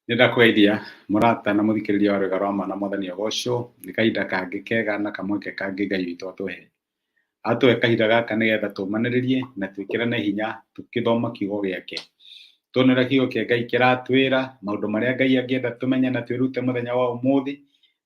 Nĩ ndakũgeithia mũrata na mũthikĩrĩria wa Rwĩga rwa Ma na Mwathani agocwo nĩ kahinda kangĩ kega na kamweke kangĩ Ngai witũ atũhe. Atũhe kahinda gaka nĩgetha tũmanĩrĩrie na twĩkĩrane hinya tũkĩthoma kiugo gĩake. Tuone ũrĩa kiugo kĩa Ngai kĩratwĩra, maũndũ marĩa Ngai angĩenda tũmenye na twĩrute mũthenya wa ũmũthĩ,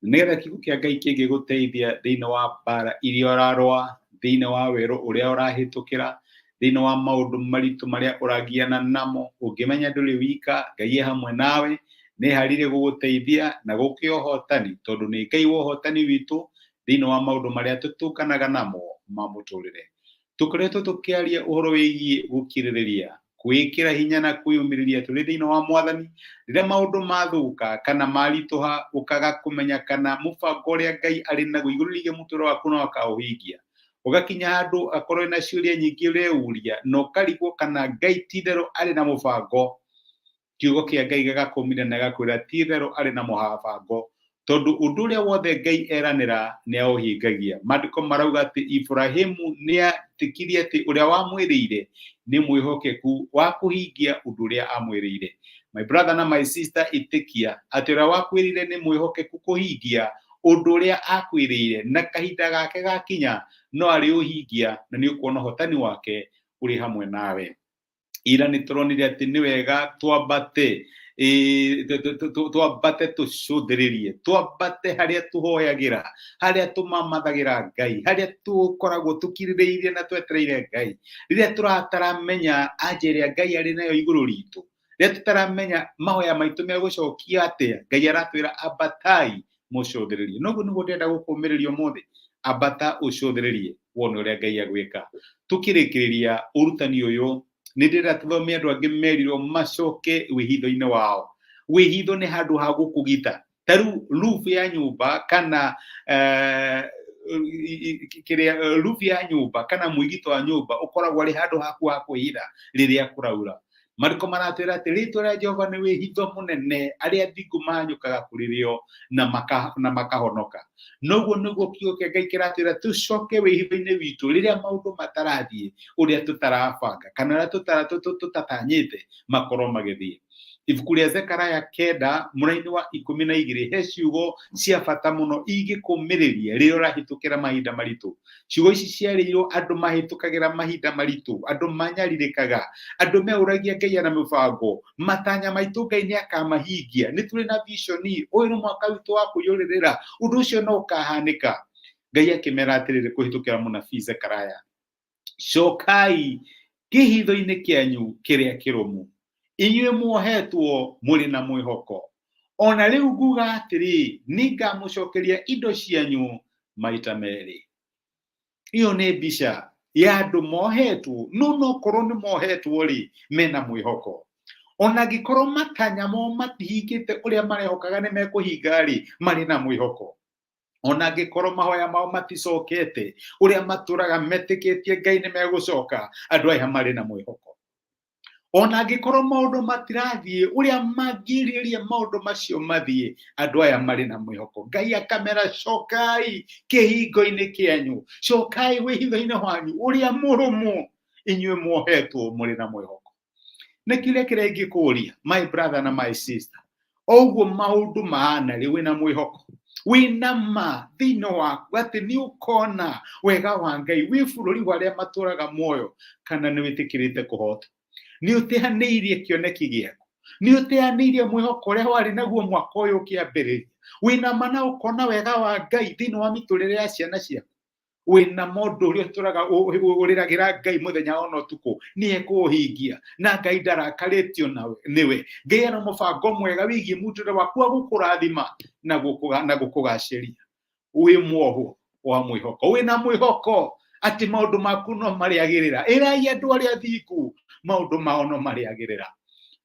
nĩgetha kiugo kĩa Ngai kĩngĩgũteithia thĩinĩ wa mbara iria ũrarũa, thĩinĩ wa werũ ũrĩa ũrahĩtũkĩra, thĩinĩ wa maũndũ maritũ marĩa ũragiana namo, ũngĩmenya ndũrĩ wika, Ngai e hamwe nawe, nĩ eharĩirie gũgũteithia na gũkũhe ũhotani, tondũ nĩ Ngai wa ũhotani witũ thĩinĩ wa maũndũ marĩa tũtũnganaga namo ma mũtũrĩre. Tũkoretwo tũkĩaria ũhoro wĩgiĩ gũkirĩrĩria, kwĩĩkĩra hinya na kwĩyũmĩrĩria tũrĩ thĩinĩ wa Mwathani rĩrĩa maũndũ mathũka kana maritũha, ũkaga kũmenya kana mũbango ũrĩa Ngai arĩ naguo igũrũ rĩgiĩ mũtũrĩre waku no akaũhingia. Ũgakinya handũ akorwo na ciũria nyingĩ ũreyũria na ũkarigwo kana Ngai ti-itherũ arĩ na mũbango. Kiugo kĩa Ngai gĩgakũmira na gĩgakwĩra ti-itherũ arĩ na mũbango, tondũ ũndũ ũrĩa wothe Ngai eranĩra nĩ aũhingagia. Maandĩko marauga atĩ Iburahimu nĩ etĩkirie atĩ ũrĩa wamwĩrĩire nĩ mwĩhokeku wa kũhingia ũndũ ũrĩa amwĩrĩire. My brother na my sister, ĩtĩkia atĩ ũrĩa wakwĩrĩire nĩ mwĩhokeku kũhingia ũndũ ũrĩa akwĩrĩire, na kahinda gake gakinya no arĩũhingia na nĩ ũkuona ũhotani wake ũrĩ hamwe nawe. Ira nĩ tũronire atĩ nĩ wega twambate, twambate tũcũthĩrĩrie, twambate harĩa tũhoyagĩra, harĩa tũmamathagĩra Ngai, harĩa tũkoragwo tũkirĩrĩirie na twetereire Ngai, rĩrĩa tũrataramenya anja ĩrĩa Ngai arĩ nayo igũrũ ritũ, rĩrĩa tũtaramenya mahoya maitũ megũcokia atĩa, Ngai aratwĩra ambatai mũcũthĩrĩrie. Noguo nĩguo ndĩrenda gũkũmĩrĩria ũmũthĩ, ambata ũcũthĩrĩrie wone ũrĩa Ngai agwĩka. Tũkĩrĩkĩrĩria ũrutani ũyũ, nĩ ndĩrenda tũthome andũ angĩ merirwo macoke wĩhitho-inĩ wao. Wĩhitho nĩ handũ ha gũkũgita. Ta rĩu roof ya nyũmba kana kĩrĩa roof ya nyũmba kana mwĩgito wa nyũmba ũkoragwo arĩ handũ haku ha kwĩhitha rĩrĩa kũraura. Marĩko maratwĩra atĩ rĩtwa rĩa Jehova nĩ wĩhitho mũnene, arĩa athingu mahanyũkaga kũrĩ rĩo na makahonoka. Noguo nĩguo kiugo kĩa Ngai kĩratwĩra tũcoke wĩhitho-inĩ witũ rĩrĩa maũndũ matarathiĩ ũrĩa tũtarabanga kana ũrĩa tũtatanyĩte makorwo magĩthiĩ. Ibuku rĩa Zekaraya 9 mũraini wa 12 he ciugo cia bata mũno ingĩkũmĩrĩria rĩrĩa ũrahĩtũkĩra mahinda maritũ. Ciugo ici ciarĩirwo andũ mahĩtũkagĩra mahinda maritũ, andũ manyarirĩkaga, andũ meũragia Ngai ana mĩbango, matanya maitũ Ngai nĩ akamahingia, nĩ tũrĩ na vision, ũyũ nĩ mwaka witũ wa kũiyũrĩrĩra, ũndũ ũcio no ũkahanĩka. Ngai akĩmera atĩrĩrĩ kũhĩtũkĩra mũnabii Zekaraya, cokai kĩhitho-inĩ kĩanyu kĩrĩa kĩrũmu, inyuĩ muohetwo mũrĩ na mwĩhoko. Ona rĩu nguga atĩrĩ, nĩngamũcokeria indo cianyu maita merĩ. Iyo nĩ mbica ya andũ mohetwo, no nokorwo nĩ mohetwo rĩ, mena mwĩhoko. Ona angĩkorwo matanya mao matihingĩte ũrĩa marehokaga nĩ mekũhinga rĩ, marĩ na mwĩhoko. Ona angĩkorwo mahoya mao maticokete ũrĩa matũraga metĩkĩtie Ngai nĩ megũcoka, andũ aya marĩ na mwĩhoko. Ona angĩkorwo maũndũ matirathiĩ ũrĩa mangĩrirĩria maũndũ macio mathiĩ, andũ aya marĩ na mwĩhoko. Ngai akamera cokai kĩhingo-inĩ kĩanyu, cokai wĩhitho-inĩ wanyu ũrĩa mũrũmu, inyuĩ muohetwo mũrĩ na mwĩhoko. Nĩ kĩrĩa kĩrĩa ingĩkũria my brother na my sister, oguo maũndũ mahana rĩ, wĩna mwĩhoko, wĩna ma thĩinĩ waku atĩ nĩ ũkona wega wa Ngai wĩ bũrũri wa arĩa matũraga muoyo, kana nĩ wĩtĩkĩrĩte kũhotwo? Nĩ ũteanĩirie kĩoneki gĩaku? Nĩ ũteanĩirie mwĩhoko ũrĩa warĩ naguo mwaka ũyũ ũkĩambĩrĩria? Wĩna ma na ũkona wega wa Ngai thĩinĩ wa mĩtũrĩre ya ciana ciaku? Wĩna ma ũndũ ũrĩa ũtũraga ũrĩragĩra Ngai mũthenya ona ũtukũ nĩ ekũũhingia, na Ngai ndarakarĩtio nawe nĩwe. Ngai ena mũbango mwega wĩgiĩ mũtũrĩre waku wa gũkũrathima na gũkũgacĩria. Wĩ muohwo wa mwĩhoko, wĩna mwĩhoko atĩ maũndũ maku no marĩagĩrĩra. Ĩrai andũ arĩa athingu maũndũ mao no marĩagĩrĩra.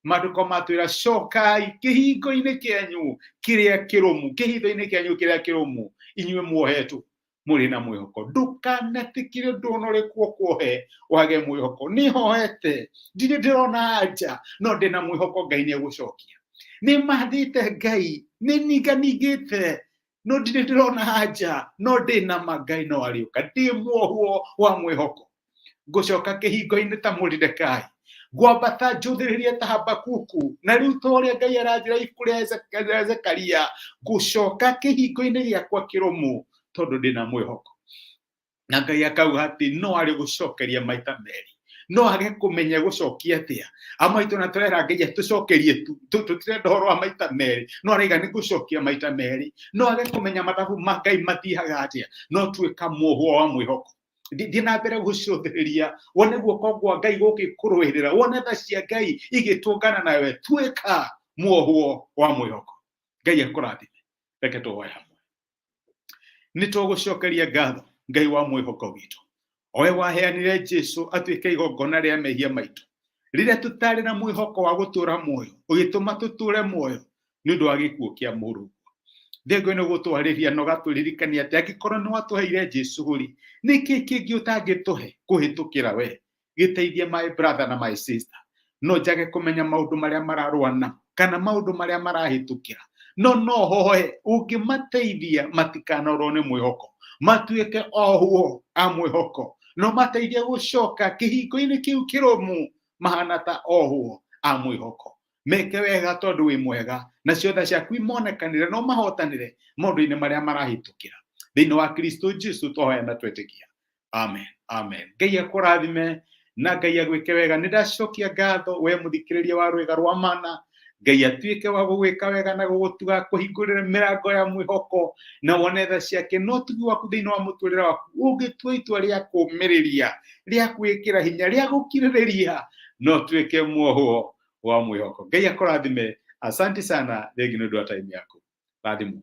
Maandĩko matwĩra cokai kĩhingo-inĩ kĩanyu kĩrĩa kĩrũmu, kĩhitho-inĩ kĩanyu kĩrĩa kĩrũmu, inyuĩ muohetwo mũrĩ na mwĩhoko. Ndũkanetĩkĩre ũndũ ona ũrĩkũ ũkuohe wage mwĩhoko. Nĩ hoete, ndirĩ ndĩrona anja, no ndĩna mwĩhoko Ngai nĩ egũcokia. Nĩ mathĩte Ngai, nĩ ninganingĩte, no ndirĩ ndĩrona anja, no ndĩna ma Ngai no arĩũka. Ndĩ muohwo wa mwĩhoko. Ngũcoka kĩhingo-inĩ ta Moridekai, Ngwambata njũthĩrĩrie ta Habakuku, na rĩu ta ũrĩa Ngai aranjĩra ibuku rĩa Zekaria, ngũcoka kĩhingo-inĩ gĩakwa kĩrũmu tondũ ndĩna mwĩhoko. Na Ngai akauga atĩ no arĩ gũcokeria maita merĩ, no age kũmenya gũcokia atĩa. Amwe aitũ na tũrera Ngai atũcokerie tu, tũtirenda ũhoro wa maita merĩ, no araiga nĩ gũcokia maita merĩ. No age kũmenya mathabu ma Ngai mathiaga atĩa, no tuĩka muohwo wa mwĩhoko. Thiĩ na mbere gũcũthĩrĩria, wone guoko kwa Ngai gũgĩkũrũĩrĩra, wone tha cia Ngai igĩtũngana nawe. Tuĩka muohwo wa mwĩhoko. Ngai akũrathime. Reke tũhoe hamwe. Nĩ tũgũcokeria ngatho Ngai wa mwĩhoko witũ, owe waheanire Jesu atuĩke igongona rĩa mehia maitũ rĩrĩa tũtarĩ na mwĩhoko wa gũtũũra muoyo, ũgĩtũma tũtũũre muoyo nĩ ũndũ wa gĩkuũ kĩa mũrũguo. Thengio nĩ gũtwarĩria na ũgatũririkania atĩ angĩkorwo nĩ watũheire Jesu rĩ, nĩ kĩĩ kĩngĩ ũtangĩtũhe kũhĩtũkĩra we? Gĩteithie my brother na my sister. No njage kũmenya maũndũ marĩa mararũa namo kana maũndũ marĩa marahĩtũkĩra, no no hoe ũngĩmateithia matikanorwo nĩ mwĩhoko, matuĩke ohwo a mwĩhoko, no mateithie gũcoka kĩhingo-inĩ kĩu kĩrũmu mahana ta ohwo a mwĩhoko. Meke wega tondũ wĩ mwega, nacio tha ciaku imonekanĩre, no mahotanĩre maũndũ-inĩ marĩa marahĩtũkĩra. Thĩinĩ wa Kristo Jesu twahoya na twetĩkia, amen, amen. Ngai akũrathime na Ngai agwĩke wega. Nĩ ndacokia ngatho we mũthikĩrĩria wa Rwĩga rwa Mana. Ngai atuĩke wa gũgwĩka wega na gũgũtuga, kũhingũrĩre mĩrango ya mwĩhoko na wone tha ciake na ũtugi waku thĩinĩ wa mũtũrĩre waku. Ũngĩtua itua rĩa kũũmĩrĩria, rĩa kwĩkĩra hinya, rĩa gũkirĩrĩria, no ũtuĩke muohwo wa mwĩhoko. Ngai akũrathime. Asante sana rĩngĩ nĩ ũndũ wa time yaku. Rathimwo.